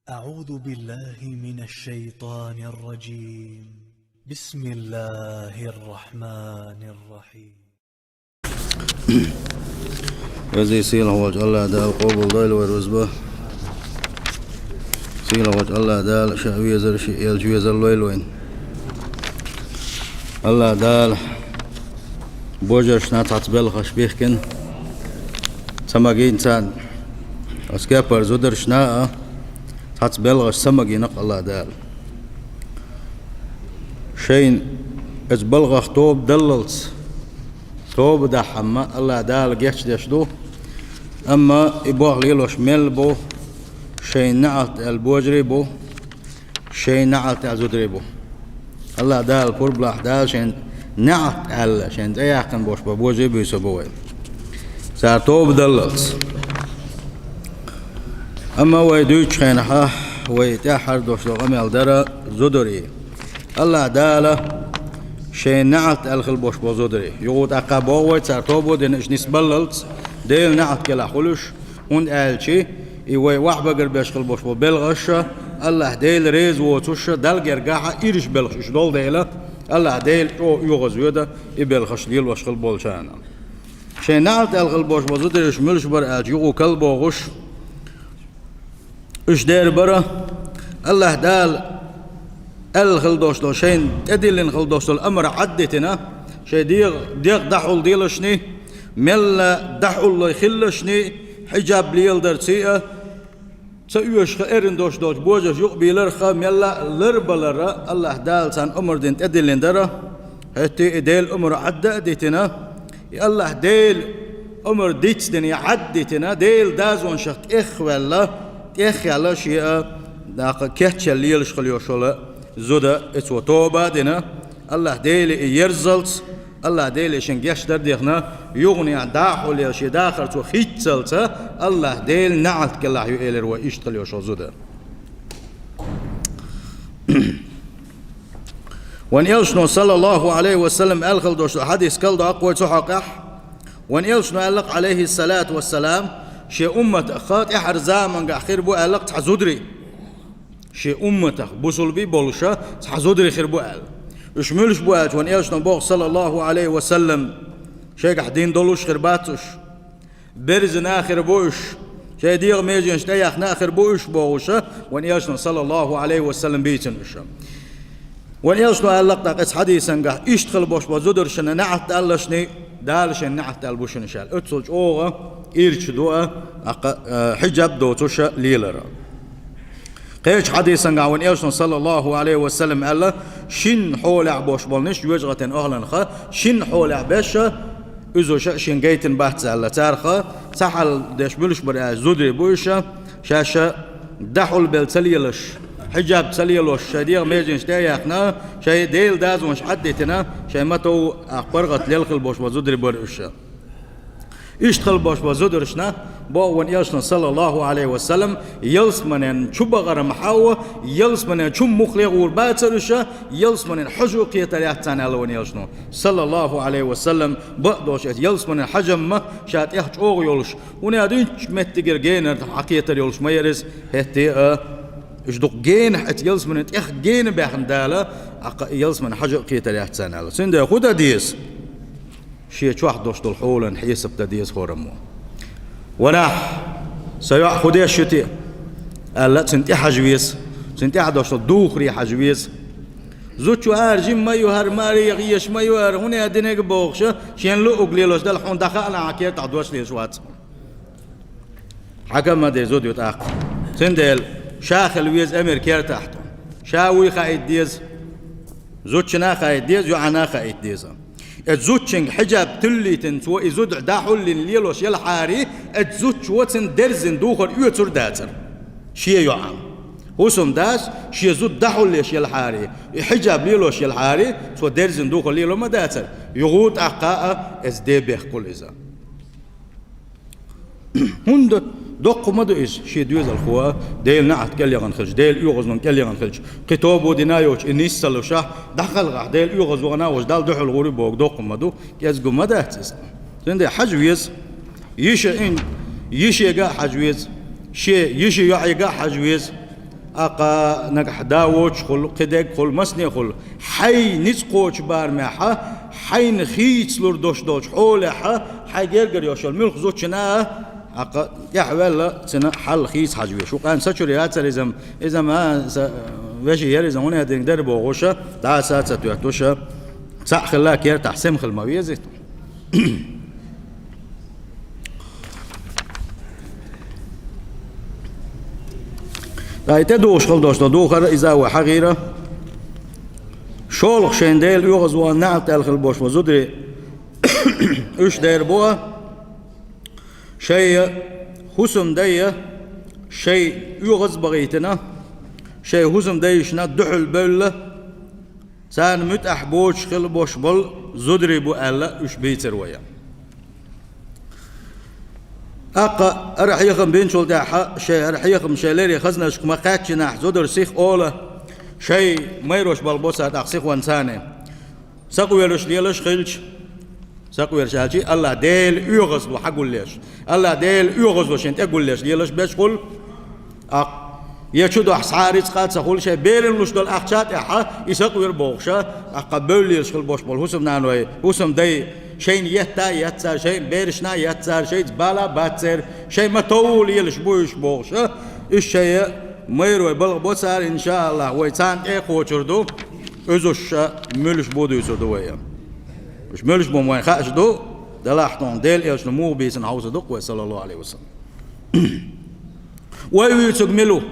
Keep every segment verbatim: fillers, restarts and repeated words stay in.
أعوذ بالله من الشيطان الرجيم. بسم الله الرحمن الرحيم. Веза-сийлахь волчу АллахӀ Дала къобалдойла вай рузба. Сийлахь волчу АллахӀ Дала ша везар, ши элча везар лойла вайн. АллахӀ Дала божаршна цхьацца белхаш бихкина, ца магийна царна, оцу кепара зударшна а цхьацца белхаш ца магийна-кх АллахӀ Дала. Шайна оцу балхах тоба даллалц, тоба дахьамма АллахӀ Дала гечдеш ду, амма и болх лелош мел бу, шайна неӀалт аьлла божарий бу, шайна неӀалт аьлла зударий бу. АллахӀ Дала пурбалахь Дала шайна неӀалт аьлла, шайна тӀеяьккхина болуш бу божарий буьйсур бу вай. Цара тоба даллалц. Амма вай дуьйцучу хенахь, вай тӀаьххьара долуш долу къамел дара зударий. АллахӀ Дала шайна неӀалт аьлла хила болуш болу зударий. Юха тӀаккха боху вай, цара тоба дина, уьш нисбаллалц Делан неӀалт кӀелахь хуьлуш, хӀунда аьлча и вай охьабагарбеш хила болуш болу белхаш а, АллахӀ Дела реза воцуш а, Далла гергахь а ирча белхаш уьш долу дела, АллахӀ Дела чӀогӀа оьгӀазвоьду и белхаш лелош хила болчарна. Шайн неӀалт аьлла хила болуш болу зударий уьш муьлш бара аьлча, юха калбохуш, уьш дера бара, АллахӀ Дала аьлла хила долуш долу, шайна тӀедиллина хила долуш долу амар Ӏаддитина, шайн дегӀ, дегӀ дӀахьулделлашний, мелла дӀахьуллой хиллашний, хьиджаб леладарций а, ца оьшуш ха эрна долуш долчу божарш юкъабийларх а, мелла а ларбалара АллахӀ Дала царна амар дина тӀедиллина дара, хӀетте и Делан амар Ӏадда а дитина, и АллахӀ Делан амар дицдина, и Ӏаддитина, Делан дозанашах тӀехваьлла, тӀехъяьлла шен а, даккха кечъяьлла лелаш хила йолуш йолу зуда, и цо тоба а дина, АллахӀ Деле и ерзалц, АллахӀ Деле шен гечдар а дехна, юханехь дӀахьулъелла шен дахар цо хӀитталц, АллахӀ Делан неӀалт кӀелахь ю элира вай иштта хила йолуш йолу зуда. Вайн элчано, саллаллаху Ӏалайхи ва саллам, аьлла хила долуш долу хьадис калдоккху вай цу хьокъехь. Вайн элчано аьлла-кх, Ӏалайхиссалату вассалам, шен умматах тӀаьхьара замангахь хир бу аьлла-кх цхьа зударий. Шен умматах бусулбий болуша цхьа зударий хир бу аьлла. Уьш муьлш бу аьлча, вайн элчано боху, саллаллаху Ӏалайхи ва саллам, шайгахь дин долуш хир бац уьш. Берзина а хир бу уьш, шайн дегӀан меженаш тӀеяхна а хир бу уьш бохуша, вайн элчано, саллаллаху Ӏалайхи ва саллам, бийцина уьш. Вайн элчано аьлла-кх тӀаккха оцу хьадисангахь, иштта хила болуш болу зударшна неӀалт даллашний, Дала шен неӀалт аьлла бу шуна аьлла. Оццул чӀогӀа ирча ду а, аккха, а, хьиджаб доцуша лелара. Кхечу хьадисангахь вайн элчано, саллаллаху Ӏалайхи ва саллам, аьлла, шина хьолехь болуш болниш, жоьжахатин охьаланха, шина хьолехь беша, уьзуша шен гайтина бац аьлла. Царах цхьа хьал деш муьлш бара аьлча, зударий бу уьша, шаьш дӀахьулбелла ца лелаш, хьиджаб ца лелош, шайн дегӀан меженаш тӀе а яьккхина, шайн Делан дозанаш Ӏаддитина, шайн ма-тов а паргӀат лелла хила болуш болу зударий бара уьша. Иштта хила болуш болу зударшна, боху вайн элчано, саллаллаху Ӏалайхи ва саллам, ялсаманин чу бахаран хьал, ялсаманин чу муххале гӀур бацара уьша, ялсаманин хьожа кхетар яц царна аьлла вайн элчано, саллаллаху Ӏалайхи ва саллам, бакъдолуш оцу ялсаманин хьожамма ша тӀех чӀогӀа йолуш, хӀунда аьлча динчу меттигера генара хьакхетар йолуш ма яра иза, хӀетте а, уьш дукха генахь оцу ялсаманин тӀех гена баьхна Дала, аккха ялсаманин хьожа кхетар яц царна аьлла. Цундела хӀун дан деза? Шен чохь долуш долу хьолан хьесап дан деза хӀораммо. Ванахь, сан йоӀ хӀун деш ю те? Аьлла, цуьнан тӀе хьажа веза, цуьнан тӀехь долуш долу духаре хьажа веза. Зудчо ара жима ма ю хӀара, маре гӀеша ма ю хӀара, хӀунда динарг бохуша, шен луъург лелош дала хьуна дӀахаалахь, кертахь дош лелаш вац. Хьакам ма де зуда ю тӀаккха. Цундела ша хила веза амир кертахь тхуна. Ша вуй хаийта деза. Зудчунна а хаийта деза, йоӀанна а хаийта деза. Оцу зудчуьнга хьиджаб туьллийтина цо и зуда дӀахьуллина лелош елахьарий, оцу зудчо цуьнан дерзина духар оьцур дацара шен йоӀан. ХӀусамдас шен зуда дӀахьуллеш елахьарий, и хьиджаб лелош елахьарий, цо дерзина духар лело ма дацара. Юха тӀаккха а оцу ден бехкахула иза. ХӀунда доккха ма ду иза, шен доьзалхо а Делан неӀалт кӀел яхана хилча, Делан оьгӀазлонан кӀел яхана хилча, кхин тоба дина йоцуш, и нис ца луш а, дӀакхалхахь, Делан оьгӀаз вахана а волуш, Далла дуьхьал гӀур ю боху доккха ма ду, кӀезиг ма дац иза. Цундела хьажа веза, йиша ин, йишега а хьажа веза, шен йиши йоӀега а хьажа веза. Аккха нагахь да воцуш хуьлу, кхидерг хуьлу, масане хуьлу, хьайн ницкъ кхочу барамехь, хьайна хийцалур долуш долчу хьолехь, хьайн гергара йолуш йолу муьлхха зудчунна, аккха тӀаьхьаваьлла, цуьнан хьал хийца хьажа везаш ву. Къаьмнаш чуьра яцара иза-м, иза-м, а, сан вешин яра иза, хӀунда аьлла дерг дара бохуш, дӀаса а ца тоьттуш, цхьаъ хилла кертахь сема хила ма веза. Ткъа и тӀедухуш хила долуш долу духар иза а вай хьахийра. ШолгӀа шайна Дела оьгӀазвахана неӀалт аьлла хила болуш болу зударий, уьш дер бу, шайн хӀусамдайша шайн оьгӀаз а бахийтина, шайн хӀусамдайшна дуьхьал бевлла, царна муьтӀахь боцуш хила болуш болу зударий бу аьлла, уьш бийцира вай. Аккха хӀара хьехам бинчул тӀаьхьа, шайн хӀара хьехам шайн леррина хазнашка ма кхаьччинехь, зударий сиха олу, шайн майрош балха бо цара тӀаккха сихонца царна. Сакъоьруш лелаш хилча, сакъоьруш аьлча, АллахӀ Дела оьгӀазло хьагулъеш, АллахӀ Дела оьгӀазло шен тӀе гулъеш лелаш беш хуьлу. Аккха, я чу дохьа схьа а рицкъа а ца хуьлу, шайн берана луш долу ахча тӀехь и сакъоьру бохуш, аккха бевлла лелаш хила болуш болу хӀусамнаной, хӀусамдай, шайна етта а етта цара, шайн берашна а етта цара, шайца бала а бац церан, шайн ма-товву лелаш бу уьш бохуш, уьш шайн майрой балха бо цара, иншааллахӀ, вай царна тӀе а кхочур ду, иза уьш муьлш бу дуьйцур ду вай. Уьш муьлш бу вайна хаьаш ду, делахь тхуна Делан элчано муха бийцина хьовса ду-кх вай, саллаллахӀу Ӏалайхи ва саллам. Вай вуьйцург мила ву?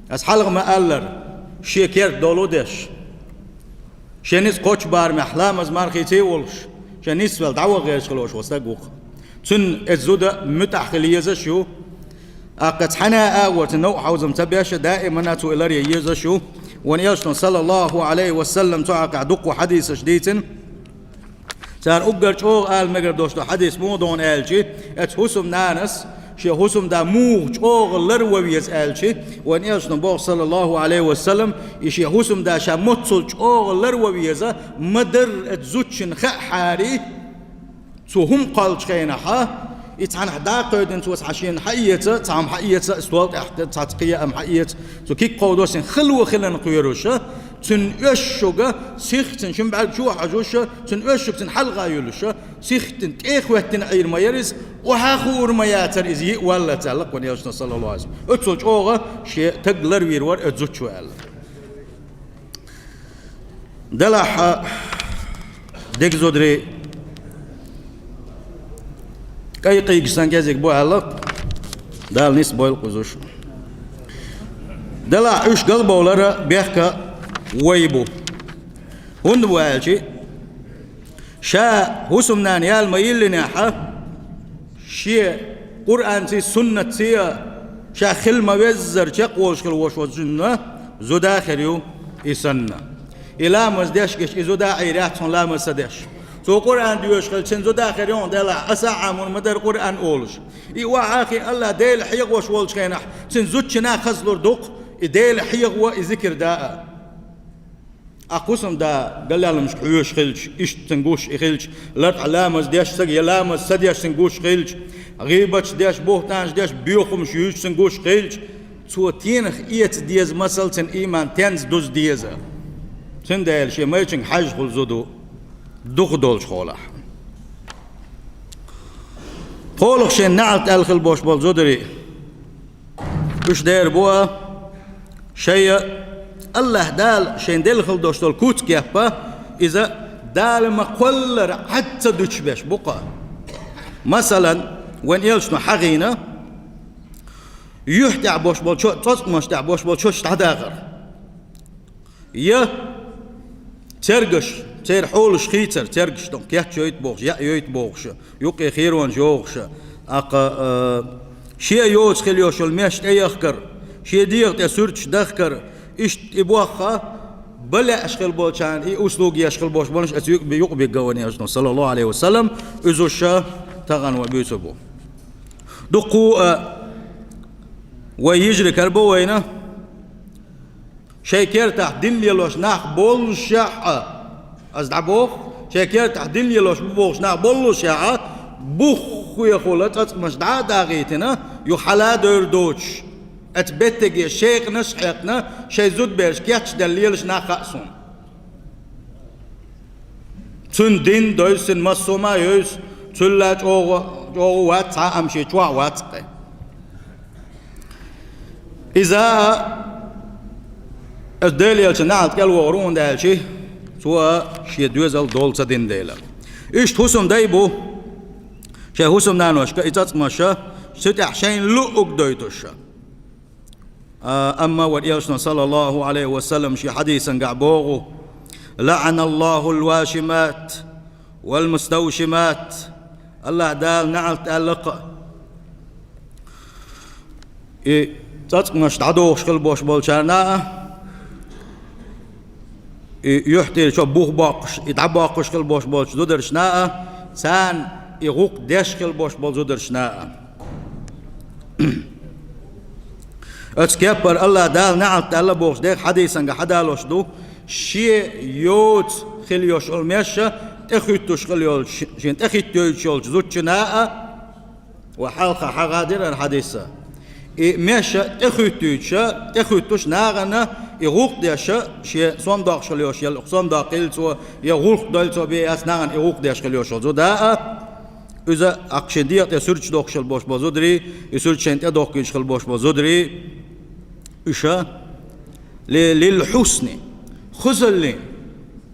Ас хьалха ма-аллара, шен керта долу деш, шен ницкъ кхоччу барамехь ламаз-мархица а волуш, шен нисвелла дӀаваха гӀерташ хила волуш волу стаг ву-кх. Цунна иза зуда муьтӀахь хила езаш ю. Аккха цхьана а агӀор цуьнан новкъа хьовзам ца беш, даимана цо и ларъян езаш ю. Вайн элчано, саллаллахӀу Ӏалайхи ва саллам, цу хьокъехь дуккха хьадисаш дийцина. Цара уггар чӀогӀа ала мегар долуш долу хьадис муха ду аьлча, оцу хӀусамнанас шен хӀусамда муха чӀогӀа ларван веза аьлча, вайн элчано боху, саллаллахӀу Ӏалайхи ва саллам, и шен хӀусамда ша маццул чӀогӀа ларван веза, ма-дарра оцу зудчунна хаьахьара, цо хӀума кхоллучу хенахь, и цхьанхьа дӀакхевдина, цо цхьа шена хьаэца, цхьа хӀума хьаэца, стол тӀехь цхьацца кхин яа хӀума хьаэца, цо куьг кховдо, цуьнан хало хиларна кхоьруш, цуьнан оьшшуг сихха цуьнан шина бӀаьрг чу хьожуш, цуьнан оьшшуг цуьнан хьалха юьллуш, сихха цуьнан тӀе а хӀоьттина Ӏийр ма яра иза, охьа а хуур ма яцара иза йиъ валлалц аьлла-кх вайн элчано, саллаллахӀу Ӏалайхи ва саллам. Оццул чӀогӀа шен таг ларвийр вара оцу зудчо аьлла. Делахь, дика зударий, кӀайн кӀийгаш санна кӀезиг бу аьлла, Дала нисбойла кхузуш. Делахь уьш галбовлара бехк вай бу. ХӀунда бу аьлча, ша хӀусамнана ял ма-йиллинехь, шен Къуръанций, суннатций а ша хила ма-веззара чекхволуш хила волуш волчунна зуда хир ю и санна. И ламаз деш гича, и зуда Ӏийр яц хьуна ламаз ца деш. Цо Къуръан доьшуш хилча, цуьнан зуда хир ю хьуна, делахь, аса а Ӏамор ма дара Къуръан олуш. И охьа а хиъна, АллахӀ Дела хьехош волчу хенахь, цуьнан зудчунна хазлур ду-кх и Дела хьехо а, и зикр да а. Аккха хӀусамда галъяьлламашка хьоьжуш хилча, иштта цуьнан гуш и хилча, лартӀехь ламаз деш стаг я ламаз ца деш цуьнан гуш хилча, гӀийбаташ деш, бухӀтанаш деш, боьха хӀумаш юьйцуш цуьнан гуш хилча, цо тенах эца деза, масала, цуьнан ийман тенза дуза деза. Цундела шен майрачуьнга хьаьжжа хуьлу зуда, дукха долчу хьолахь. ПхоалгӀа шайна неӀалт аьлла хила болуш болу зударий, уьш дера бу шайн АллахӀ Дала шайна делла хила долуш долу куц-кеп, иза Дала ма-кхоллара Ӏад ца дуьтуш беш бу-кх. Масалан, вайн элчано хьахийна юьхь тӀехь болуш болу чо-, цӀоцкъамаш тӀехь болуш болу чош дӀадахар. Я цергаш, церан хьолаш хийцар, цергаш тӀом кечйойту бохуш, яа йойту бохуш, юккъе херонаш йохуш, аккха, а, шен йоцу хила йолуш йолу меш тӀеяхкар, шен дегӀа тӀе суьрташ дахкар, иштта и бохха, бан лаьаш хила болчарна и услуга еш хила болуш болуш, оцу юкъ-, юкъабигга вайн элчано, саллаллахӀу Ӏалайхи ва саллам, уьзуш тахана вай буьйцур бу. Дуккха а вай йижарий карабо вайна, шайн кертахь дин лелош нах боллушехь а, ас дӀабоху, шайн кертахь дин лелош бу бохуш нах боллушехь а, бух хехула цӀоцкъамаш дӀа а дагӀийтина, юха хьала а девр доцуш, Оцу беттиге шекъанаш а хьекъна, шайн зудабераш кечделла лелаш нах хаьа суна. Цуьнан дин а дойзу, цуьнан массо а ма а йойзу, цул а чӀогӀа, чӀогӀа вац цхьа а, амма шен чохь вац кхин. Иза а, оцу Делан элчанан неӀалт кӀел вогӀур ву, хӀунда аьлча цо шен доьзал дола ца дина дела. Иштта хӀусамдай бу, шайн хӀусамнаношка и цӀацкъамаш, цу тӀехь шайна луъург дойтуш. А, амма вайн элчано, саллаллаху Ӏалайхи ва саллам, шен хьадисангахь боху: «ЛаӀаналлахул вашимат вал муставшимат». АллахӀ Дала неӀалт аьлла кху, и цӀацкъамаш дӀадохуш хила болуш болчарна а, и юьхь тӀера чо бух боккхуш, и дӀабоккхуш хила болуш болчу зударшна а, царна и гӀуллакх деш хила болуш болу зударшна а. Оцу кеппара АллахӀ Дала неӀалт аьлла бохуш дерг хьадисангахь хьадалош ду, шен йоцу хила йолуш йолу меш тӀехуьттуш хила йолчу, шен тӀехуьттуьйтуш йолчу зудчунна а, ва хьалха хьагӀадира хӀара хьадис. И меш тӀехуьттуьйтуш, тӀехуьттуш нахана и гӀуллакх деш, шен сом доккхуш хила йолуш, я сом доккхийла цо, я гӀуллакх дойла цо бен яц нахана и гӀуллакх деш хила йолуш йолу зуда а, иза аккха шен дегӀа тӀе суьрташ дохкуш хила болуш болу зударий, и суьрташ шайна тӀедохкуьйтуш хила болуш болу зударий, уьш, ли-, лил хьусни, хазаллин,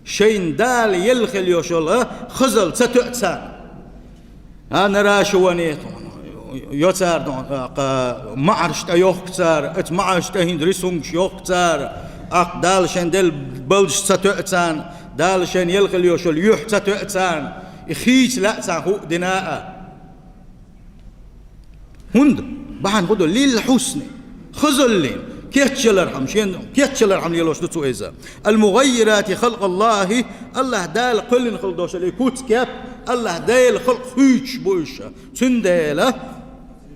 шайна Дала елла хила йолуш йолу хазалла ца тоьа царна. А, наращивание йо цара, а, кха, маӀарш тӀе йохку цара, оцу маӀарш тӀе хӀинца рисункаш йохку цара, аккха Дала шайн делла балдаш ца тоьа царна, Дала шайна елла хила йолуш йолу юьхь ца тоьа царна, и хийца лаьа царна хӀуъа дина а. ХӀунда? Бахьана хӀун ду? Лил хьусни. Хазаллин, кечъялархьама, шен кечъялархьама лелош ду цо иза. Ал-мугӀаййирати халкъаллахӀи, АллахӀ Дала кхоьллина хила долуш долу и куц-кеп, АллахӀ Делан халкъ хуьйцуш бу уьш. Цундела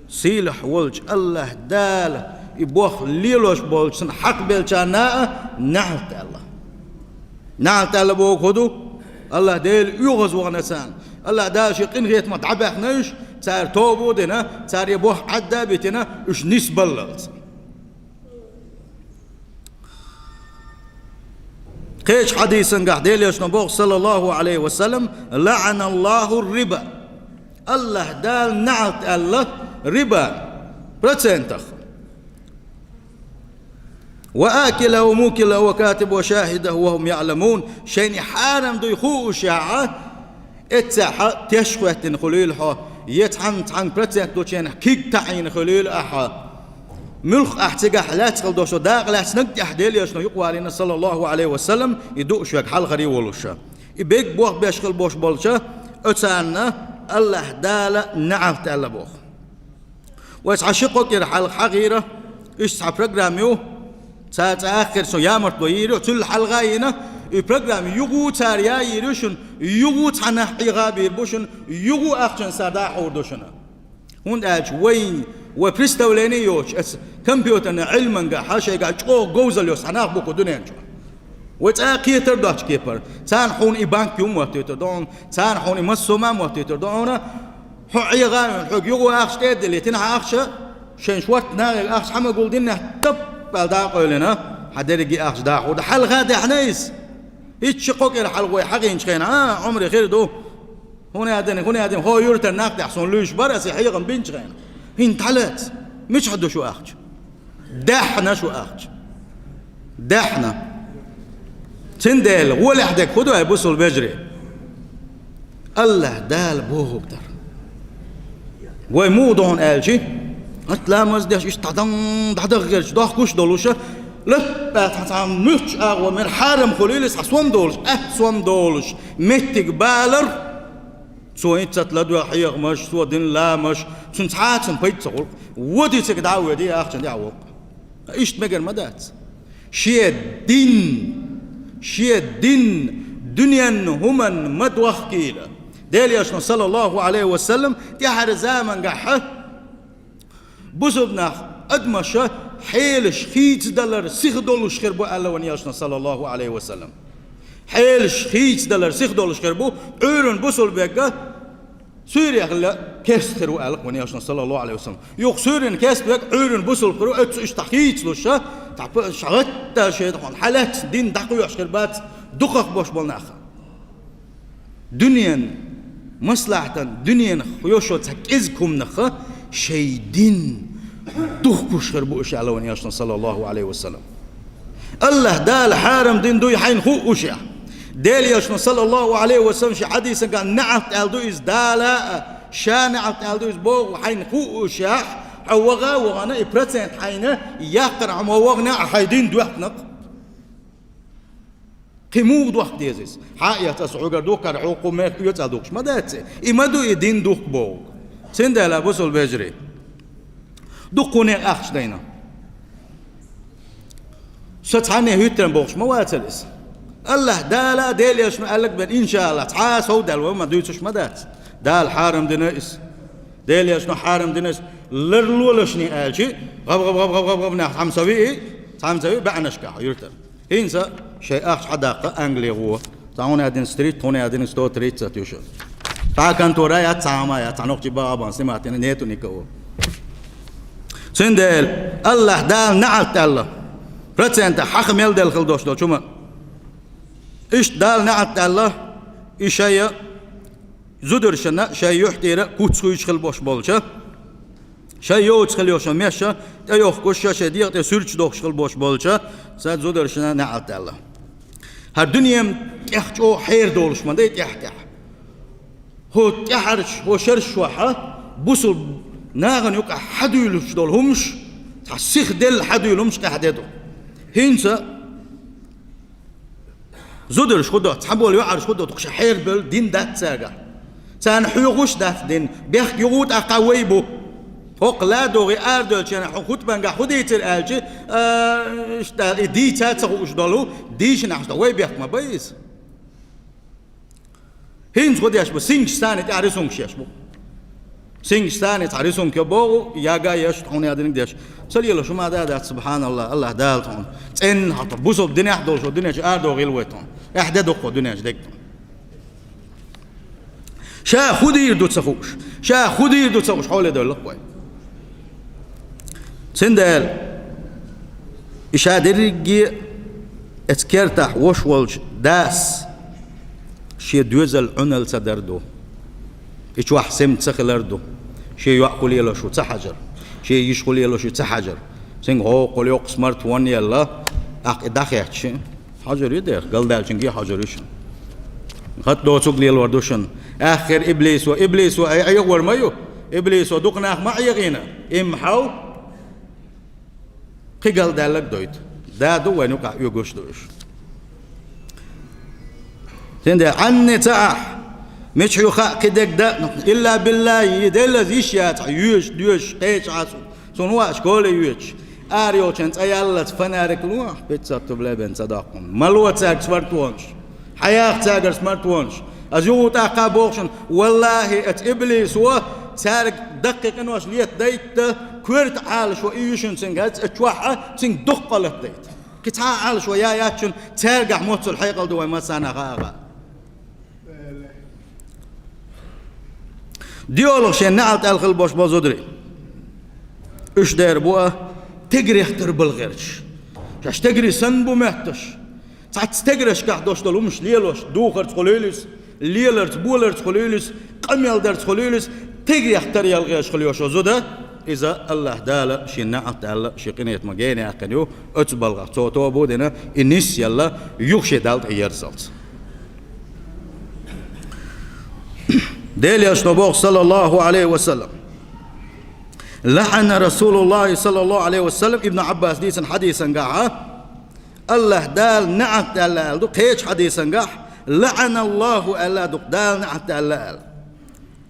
сийлахь волчу АллахӀ Дала и боху лелош болчу цунна хьакъ беллачарна а неӀалт аьлла. НеӀалт аьлла бохург хӀун ду? АллахӀ Дела оьгӀазвахана царна. АллахӀ Дала шен къинхетамах дӀабаьхна уьш, цара тоба а дина, цара и боху Ӏадда а битина, уьш нисбаллалц. Кхечу хьадисангахь Делан элчано боху, саллаллаху Ӏалайхи ва саллам: «ЛаӀаналлаху риба». АллахӀ Дала неӀалт аьлла риба, процентах. «Ва акилаху ва мукилаху ва катибаху ва шахидаху ва хӀум яӀламун». Шайна хьарам дуй хуушехь, эццехь теш хӀоьттина хуьлийла хьо, я цхьаьна, цхьаьна процент долчу хенахь киг таӀийна хуьлийла ахьа. Муьлхха ахь цигахь лаьцна хила долуш долу дакъа лаьцнарг тӀехь Делан элчано юкъавалийна, саллаллаху Ӏалайхи ва саллам, и дуу шуьга хьалхара а волуш. И берриг бохбеш хила болуш болчу оцарна АллахӀ Дала неӀалт аьлла боху. Вай цхьа ши-кхо кӀира хьалха хьахийра, иштта цхьа программа ю, цара цкъа аьхкира со ямартло йийр ю, цул хьалха а йина, и программа юха а цара яйийр ю шуна, юха а цхьаннахьа Ӏеха а бийр бу шуна, юха а ахчанца цара дӀахьур ду шуна. ХӀунда аьлча вайн, вай представление йоцуш, аса компьютерный Ӏилмангахь шайгахь чӀогӀа говзалла йо цхьа нах бу кху дуьнен чохь. Вай цкъа а кхетар доцчу кепара, царна хьуна и банк юм моттуьйтур ду хьуна, царна хьуна и массо а ма моттуьйтур ду хьуна, хьо Ӏеха а вина, хьоьга юха а ахча тӀе а диллийтина, хьан ахча шайн шортта нахе ахча хьан ма гулдиннехь, тап аьлла дӀа а къевлина, хьан дерриге а ахча дӀахьур ду. Хьалха а даьхьна иза. ХӀинца ши-кхо кӀира хьалха вай хьахийначу хенахь, а, Ӏумри хир ду. ХӀун а дина, хӀун а дина, хьо юьртара нах тӀехь суна луьйш бара, аса и хьехам бинчу хенахь. ХӀинца дӀалаца. Мичахь ду шу ахча? Даьхьна шу ахча. Даьхьна. Цундела, гӀолехь дерг хӀун ду, ай бусул вежарий? АллахӀ Дала бохург дар. Вай муха ду хьуна аьлчи, хӀинца ламаз деш иштта дӀадан, дӀадаххарчу дохкуш долуша, лаппа цхьа, цхьа муьлххачу агӀор мел хьарам хуьлийла, цхьа сом долуш, атта сом долуш, меттиг балар, цо хӀинца ладоьгӀу хьехамаш, цо дина ламазаш, цуьнан цхьа а цуьнан пайда ца хуьлу. Води цига дӀа а воьди, ахчана тӀе а воккху. Иштта мегар ма дац. Шен дин, шен дин дуьненна хӀуманна ма дохкийла. Делан элчано, саллаллаху Ӏалайхи ва саллам, тӀаьхьара замангахь бусулба нах, адамаша хьелаш хийцадалар сиха долуш хир бу аьлла вайн элчано, саллаллаху Ӏалайхи ва саллам. Хьелаш хийцадалар сиха долуш хир бу, Ӏуьйранна бусулба верг суьйре хилла, керста хир ву аьлла вайн Элчано, саллаллаху Ӏалайхи ва саллам. Юха суьйрана керста верг Ӏуьйранна бусалба хир ву, оццу иштта хьийцалуш, цхьа шагӀатта шайтӀа хьалаьцна дин дӀакхоьхьуш хир бац, дукхах бош болу нах. Дуьненан маслахьатан, дуьненах йо шо цхьа кӀезиг хӀуманах шайн дин духкуш хир бу уьш аьлла вайн Элчано, саллаллаху Ӏалайхи ва саллам. АллахӀ Дала хьарам дина дуй хьайна хууш. Делан Элчано, саллаллаху Ӏалайхи ва саллам, шен хьадисан ган неӀалт аьлла ду иза Дала а, ша неӀалт аьлла ду иза боху хьайна хууш, хьо ваха а вахана и процент хьайна яккхар хьо ма вахана а хьайн дин доьхкинарг. Кхин муха дохка деза иза? Хьа а эцна аса хьоьгара духкар, хьо кху мех оьцӀа духкуш ма дац. И ма ду и дин духку бохург. Цундела, бусалба вежарий, дуккха некъ ахча дайна. Со цхьанне хӀуьттаран бохуш ма вацара иза. АллахӀ Дала а, Делан Элчано аьлларг бен, иншааллахӀ, цхьа а совдаьлла вай ма дуьйцуш ма дац. Дала хьарам дина иза. Делан Элчано хьарам дина иза. Ларлолаш ний аьлча, гӀаб-гӀаб-гӀаб-гӀаб-гӀаб нах цхьамма ца вии, цхьамма ца вии баьӀнашкахь юьртара. ХӀинца шайн ахча хьадаккха Англе гӀо. Цхьа хӀуна аьлла дина сто тридцать, хӀуна аьлла дина сто тридцать ю шу. Цхьа контора яц, цхьа хӀума яц, цхьа нохчий баха бан симатина нету никого. Цундела АллахӀ Дала неӀалт аьлла, процентах хьаха мел делла хила долуш долчу хӀума. Иштта Дала неӀалт аьлла, и шайна зударшна шайн юьхь тӀера куц хуьйцуш хила бош болча, шайн йоцу хила йолчу мешан тӀейохкуш, шайн дегӀа тӀе суьрташ дохкуш хила бош болча, цу зударшна неӀалт аьлла. ХӀара дуьненан тӀехь чӀогӀа хьер долуш ма дай тӀехь-тӀехь. ХӀо тӀаьхьарчу, хӀо шершохьа бусалба нахана юкъахь хьадуьйлуш долу хӀумаш, цхьа сихделла хьадуьйлу хӀумаш къаьхьа де ду. ХӀинца зударш хӀун до, цхьаболу йоӀарш хӀун до, тхо ша хьерабевлла дин дац цаьргахь. Царна хьоьхуш дац дин, бехк юха а тӀаккха вай бу. ХӀокху ладогӀий арадоьлча хьуна хутбангахь хӀун дийцира аьлча, а, иштта и дийца а ца хууш долу, дийшина ахь ду, вай бехк ма бай иза. ХӀинца хӀун деш бу? Сингаш санна тӀехь рисункаш еш бу. Сингаш санна цхьа рисунка богӀу, яга еш, хьуна ядиниг деш. Ца лелаш хӀума да дац, субханаллах, АллахӀ Дала тхуна. ЦӀенна хьо тхо бусалба динехь долуш, дуьнен чу арадогӀийла вай тхуна. Эхь де дуккхо дуьнен чу дерг тхуна. Ша хӀун дийр ду ца хууш, ша хӀун дийр ду ца хууш, хьоле девлла вай. Цундела и ша дерриге а эца кертахь вош волчу дас шен доьзал Ӏуналла ца дар ду. И чохь сема ца хилар ду. Шен йоӀ хӀун лелош ву ца хьажар. Шен йиша хӀун лелош ю ца хьажар. Цуьнга хӀокхул йоккха смартфон елла, ахь и дӀахетташ. Хьажар ю дера, галдаьллачуьнга хьажар ю шуна. ХӀатта доцург лелор ду шуна. Аьххир иблисо, иблисо ай Ӏехор ма ю. Иблисо дукха нах ма Ӏехийна. Имма хьал кхин галдаьлларг дойту. Да ду вайн юкъахь оьгуш ду уьш. Цундела Ӏанне ца ахь, мичахь ю хаьа кхин дерг дан, илла биллахӀи, деллаз йиш яцахь, йоьш, доьш, кхечахьа су. Цунна вааш коле йоьдуш, ара йолчун цӀа яллалц фонарик ло, пятьдесят рублей бен ца доккхун. Ма ло цаьрга смартфонаш. Хьаяха цаьргара смартфонаш. Аса юха тӀаккха боху шуна, валлахӀи, эца иблисо цаьрга даккхий къинош лета дайта, коьрта Ӏалашо и ю шуна цуьнга, эца чохь а цуьнга дуккха лата дайта. Кхин цхьа а Ӏалашо я яц шуна, цаьргахь моццул хьекъал ду вайн массарна а хаа. ДиолгӀа шен неӀалт аьлла хила бош бо зударий. Уьш дера бу а, тегарех тара бала гӀерташ. Шаьш тегарий санна бу моьтташ. Цхьацца тегарашкахь дош долу хӀумаш лелош, духарца хуьлийла иза, леларца, боларца хуьлийла иза, къамел дарца хуьлийла иза, тегарех тара яла гӀерташ хуьлу йо шо зуда. Иза АллахӀ Дала шен неӀалт аьлла, шен къинхетаман гена яьккхина ю, оцу балгӀах цо тоба а дина, и нисъелла, юха шен Далла тӀе ерзалц. Делан Элчано боху, саллаллахӀу Ӏалайхи ва саллам: «ЛаӀана РасулуллахӀи саллаллахӀу Ӏалайхи ва саллам», Ибн Ӏаббаса дийцина хьадисангахьа, АллахӀ Дала неӀалт аьлла аьлла ду, кхечу хьадисангахь, «ЛаӀаналлахӀу» аьлла ду, Дала неӀалт аьлла аьлла.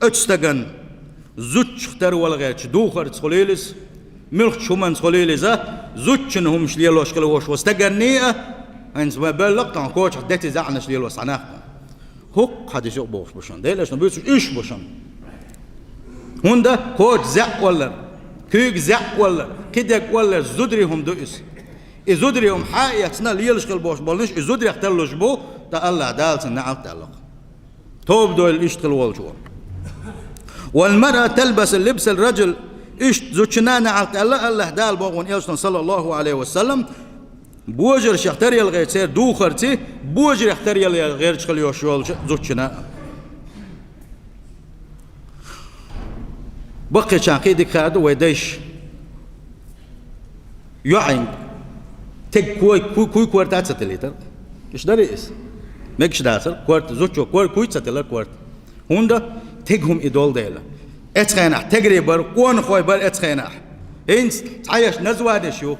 Оцу стагана зудчух тара вала гӀерташ, духарца хуьлийла иза, муьлххачу хӀуманца хуьлийла иза, зудчун хӀумаш лелош хила вош ву стаганний а, хӀинца вай бевлла-кх тхьовна кочахь дети заьӀнаш лелош цхьа нах бу. ХӀокху хьадисо бохуш бу шуна. Делан Элчано буьйцуш уьш бу шуна. ХӀунда коча заьӀ валлар, куьйга заьӀ валлар, кхидерг валлар зударий хӀума ду иза. И зударий хӀума хьа а эцна лелаш хила бош болнаш, и зударех таллуш бу, ткъа АллахӀ Дала цунна неӀалт аьлла-кх. Тоба дойла иштта хила волчо. والمرأة تلبس لبس الرجل. Иштта зудчунна наӀалт аьлла АллахӀ Дала боху вайн элчано, саллаллаху Ӏалайхи ва саллам, божаршех таръялгӀа церан духарца, божарех таръялгӀа гӀерташ хила йиш йолчу зудчунна. Баккхийчарна кхин дика хаа ду вайн дайша. ЙоӀ, тега куй, куй, куй корта ца тиллийтар. Иштта дарий иза? Мегаш дацара корта, зудчо кор-, куй ца тиллар корта. ХӀунда? Тега хӀума и долу дела. Эцу хенахь тегарий бара, къонахой бара эцу хенахь. ХӀинца цхьаерш названеш ю.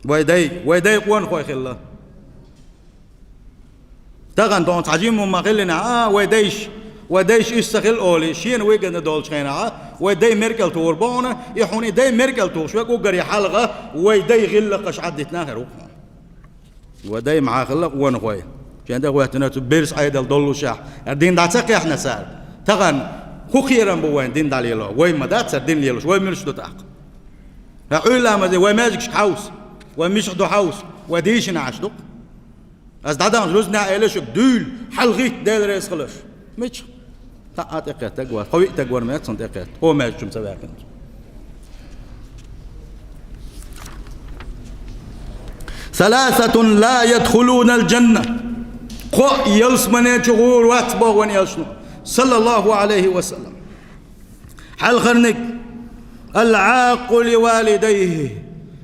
Вайн дай, вайн дай къонахой хилла. Тахана тхуна цхьа жимма хӀума хиллинехь, а, вайн дайша, вайн дайша иштта ца хилла олий, шена вигна долчу хенахь, вайн дай мера кӀел тухур бу хьуна, и хьуна и дай мера кӀел тухуш верг уггаре хьалха вайн дай гӀиллакхаш Ӏадитина хир ву хьуна. Вайн дай махьа хилла къонахой. Шен тӀе хӀоьттина цу бирса Ӏедал доллушехь, хӀара дин дӀа ца кхехьна цара. Тахана хӀун кхерам бу вайн дин дӀалело? Вай ма дац цара дин лелош, вай муьлш ду тӀаккха? ХӀара Ӏуьйра ламазе вай маьждигашка хьовса, вай мичахь ду хьовса, вай дийшина Ӏаш ду-кх. Ас дӀадаханчу рузбанехь элира шуьга, дуьйла, хьалагӀитта, Дела реза хуьлда. Мича? Цхьа а тӀекхеттарг вац, тхо виъ стаг вара моьтту цунна тӀекхетта, тхо маьждиг чу ца ваьккхинчу. ثلاثة لا يدخلون الجنة. Кхоъ ялсамане чу гӀур вац боху вайн элчано, саллаллаху Ӏалайхи ва саллам. Хьалхарниг: العاق لوالديه,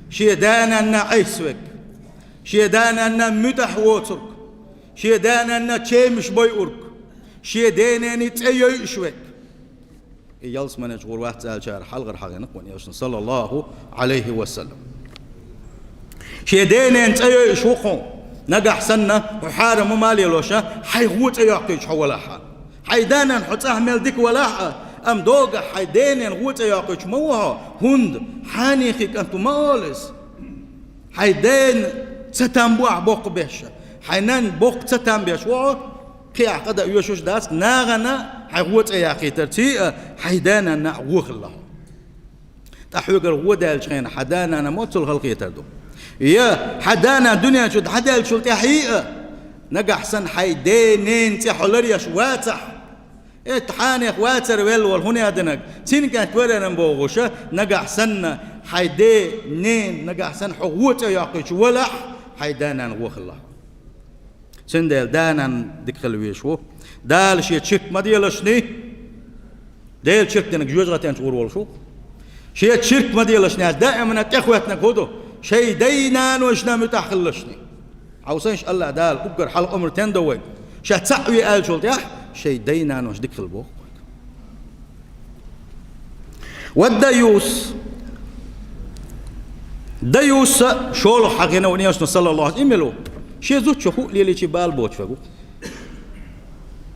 шен да-нанна Ӏеса верг, шен да-нанна муьтӀахь воцург, шен да-нанна чемаш бойург, шен ден-ненан цӀе йойуш верг. И ялсамане чу гӀур вац аьллачара хьалхара хьахийна-кх вайн элчано, саллаллаху Ӏалайхи ва саллам. Шен ден-ненан цӀе йойуш ву-кх хьо, нагахь санна хьо хьарам хӀума лелош, хьайн гӀо цӀе йоккхуьйтуш хьо валахь а. Хьайн да-нана хьо цӀахь мел дика валахь а, амма догахь хьайн ден-ненан гӀо цӀе йоккхуьйтуш ма ву хьо, хӀунда хьанехи кӀант ву ма олу иза. Хьайн дена ца там бу ахь боккха беш, хьайн нанна боккха ца там беш ву хьо, кхин ахь къа дан оьшуш дац, нахана хьайн гӀо цӀе яккхийтарций а, хьайн да-нанна гӀо хилла хьо. Ткъа хьоьгара гӀо даьллачу хенахь хьан да-нана ма цул халахетар ду. Я хьан да-нана дуьнен чу дӀадаьллачул тӀаьхьий а, нагахь санна хьайн ден-ненан цӀе хьо ларъеш вацахь, и тхьанех вацар велла волу хӀун яа динарг, цуьнан кӀант вараран бохуша, нагахь санна хьайн ден-ненан, нагахь санна хьо гӀо цӀе йоккхуьйтуш валахь, хьайн да-нана гӀо хилла хьо. Цундела да-нана дика хила везаш ву. Дала шен чирк ма делашний, Делан чирк динарг жоьжахатен чу гӀур волуш ву. Шен чирк ма делашний, даимана тӀехӀоьттинарг хӀун ду? Шайн дай-нанойшна муьтӀахь хилалашний. Хьовсийша, АллахӀ Дала уггар хьалха омра тен до вайга. Ша цхьаъ ве аьллачул тӀаьхьа, шайн дай-нанойшна дика хила боху вайга. والديوث. Даюса шолгӀа хьахийна вайн элчано, саллаллаху Ӏалайхи ва саллам, и мила ву? Шен зудчо хӀуъа лелийчий бала боцуш верг ву.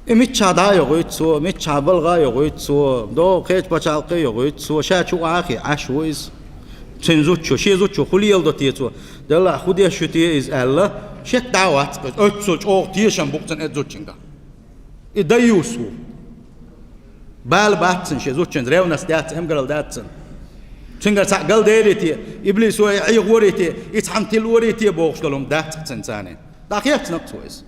И миччахь дӀа а йохуьйту цо, миччахь балха а йохуьйту цо, догӀу кхечу пачхьалкхе а йохуьйту цо, ша чу а вахий, Ӏаш ву иза. Цуьнан зудчо, шен зудчо хӀун леладо те цо? Делахь, хӀун деш ю те иза аьлла, шек дӀа а вац, оццул чӀогӀа тешам бу-кх цуьнан оцу зудчуьнга. И даюс ву. Бала бац цуьнан шен зудчуьнца, ревность яц, эмгаралла дац цуьнан. Цуьнгара цхьаъ галдерий те, иблисо и Ӏехорий те, и цхьамма тилорий те бохуш долу хӀума дац цуьнан царна. ДӀахецна-кх цо иза.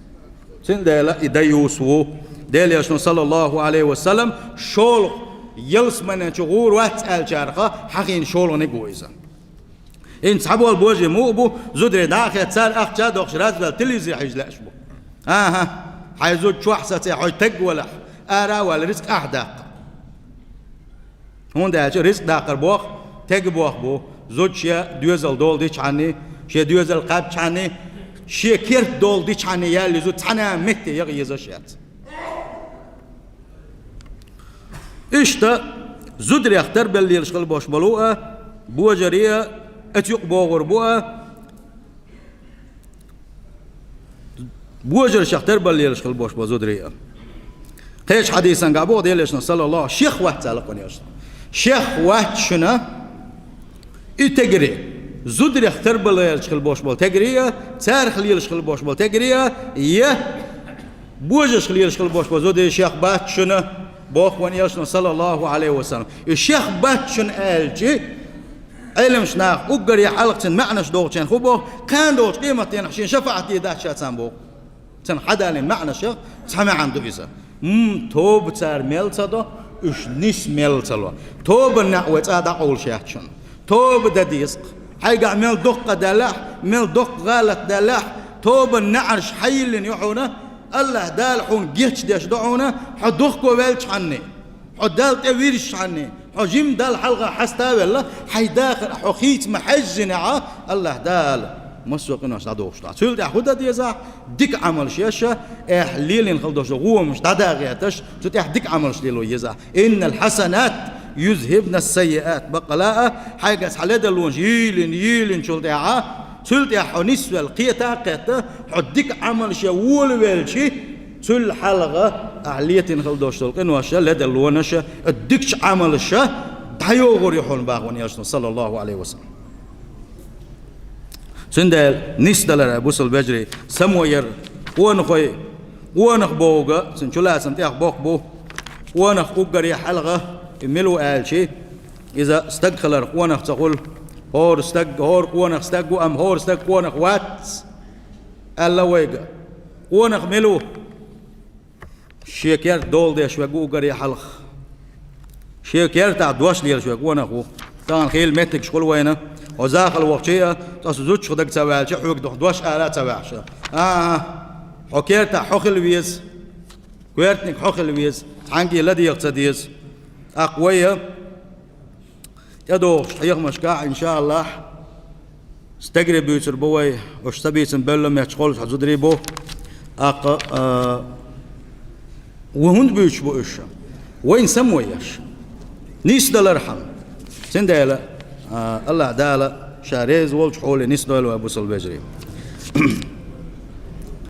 Цундела и даюс ву. Делан элчано, саллаллаху Ӏалайхи ва саллам, шолгӀа ялсамане чу гӀур вац аьллачарах хьахийна шолгӀаниг ву иза. ХӀинца цхьаболу божарий муха бу, зударий дӀа а хетта, цара ахча а доккхуш, развал телевизоре хьежа лаьаш бу. АхӀа, хьайн зуда чохь саций, хьо таг валахь, ара а ваьлла, рицкъ ахь даккха. ХӀунда аьлча рицкъ даккхар боху, тега боху бу, зуда шен доьзал дола дичхьаний, шен доьзал кхаьбчхьаний, шен керта дола дичхьаний яьлла зуда цхьана а метте яха езаш яц. Иштта зударех тарбелла лелаш хила бохуш болу а, божарий а, оцу юкъа богӀур бу а, божаршех тарбелла лелаш хила бохуш болу зударий а. Кхечу хьадисангахь боху Делан элчано, саллаллаху, шех вац аьлла-кх вайн элчано. Шех вац шуна и тегарий, зударех тарбелла лелаш хила бохуш болу тегарий а, царах лелаш хила бохуш болу тегарий а, я божаршка лелаш хила бохуш болу зударий шех бац шуна, боху вайн элчано, саллаллаху Ӏалайхи ва саллам. И шех бац шуна аьлчи, Ӏеламчу наха уггаре хьалха цуьнан маьӀнаш дохучарна хӀун боху, кхана долчу къематдийнахь шен шафаӀат де дац ша царна боху. Цуьнан хьадалийна маьӀнашех цхьа маьӀна ду иза. М, тоба цара мел ца до, уьш нис мел ца ло. Тобан неӀ вай цӀа дӀакъовлуш яц шуна. Тоба дан деза-кх. Хьайгахь мел доккха далахь, мел доккха гӀалат далахь, тобан неӀарш хьайиллина ю хьуна, АллахӀ Дала хьуна гечдеш ду хьуна, хьо дохко ваьлчхьанний, хьо Далла тӀе вирзичхьанний, хьо жима Далла хьалха хьаста а велла, хьайн дахар хьо хийца ма хьаьжжинехь, АллахӀ Дала массо а къинош дӀадохуш ду хьан. Цул тӀаьхьа хӀун дан деза? Дика Ӏамалш еш, эхь лелийна хила долуш долу гӀомаш дӀадагӀеташ, цу тӀехь дика Ӏамалш лело еза. «Иннал хьасанат юзхибна саййиат», баккъала а, хьайгахь хьан ледарлонаш йийлина, йийлинчул тӀаьхьа, цул тӀаьхьа хьо нисвелла кхета а кхетта, хьо дика Ӏамалш ян волавелчи, цул хьалха ахь летийна хила долуш долу къинош, ледарлонаш, дикачу Ӏамалш дӀайогӀур ю хьуна боху вайн элчано, саллаллаху Ӏалайхи ва саллам. Цундела нисдалар, бусалба вежарий, само яр, къонахой, къонах бохург, цуьнан чулацам тӀехь боккха бу, къонах уггаре хьалха, и мила ву аьлчи, иза стаг хилар къонах ца хуьлу, хӀора стаг, хӀора къонах стаг ву, амма хӀора стаг къонах вац, аьлла вайга. Къонах мила ву? Шен керта дола деш верг ву уггаре хьалха. Шен кертахь дош лелаш верг къонах ву. Тахана хийла меттигаш хуьлу вайна. Хьо захала вахча а, ткъа со зудчух дага ца ваьлча, хьоьга доху дош ала а ца ваьхьаш. АхӀа, хьо кертахь хьо хила веза. Коьртаниг хьо хила веза. Цхьаьнгге ладегӀа ца деза. ТӀаккха вай а тӀедогӀучу хьехамашкахь, иншааллахь, стегаре буьйцур бу вай, уьш ца бийцина бевлла меттигаш хуьлуш хьан зударий бу. ТӀаккха, а, вай хӀунда буьйцуш бу уьш? Вайна само еш. Нисдалархьама. Цундела, а, АллахӀ Дала Ша реза волчу хьоле нисдойла вай, бусалба вежарий.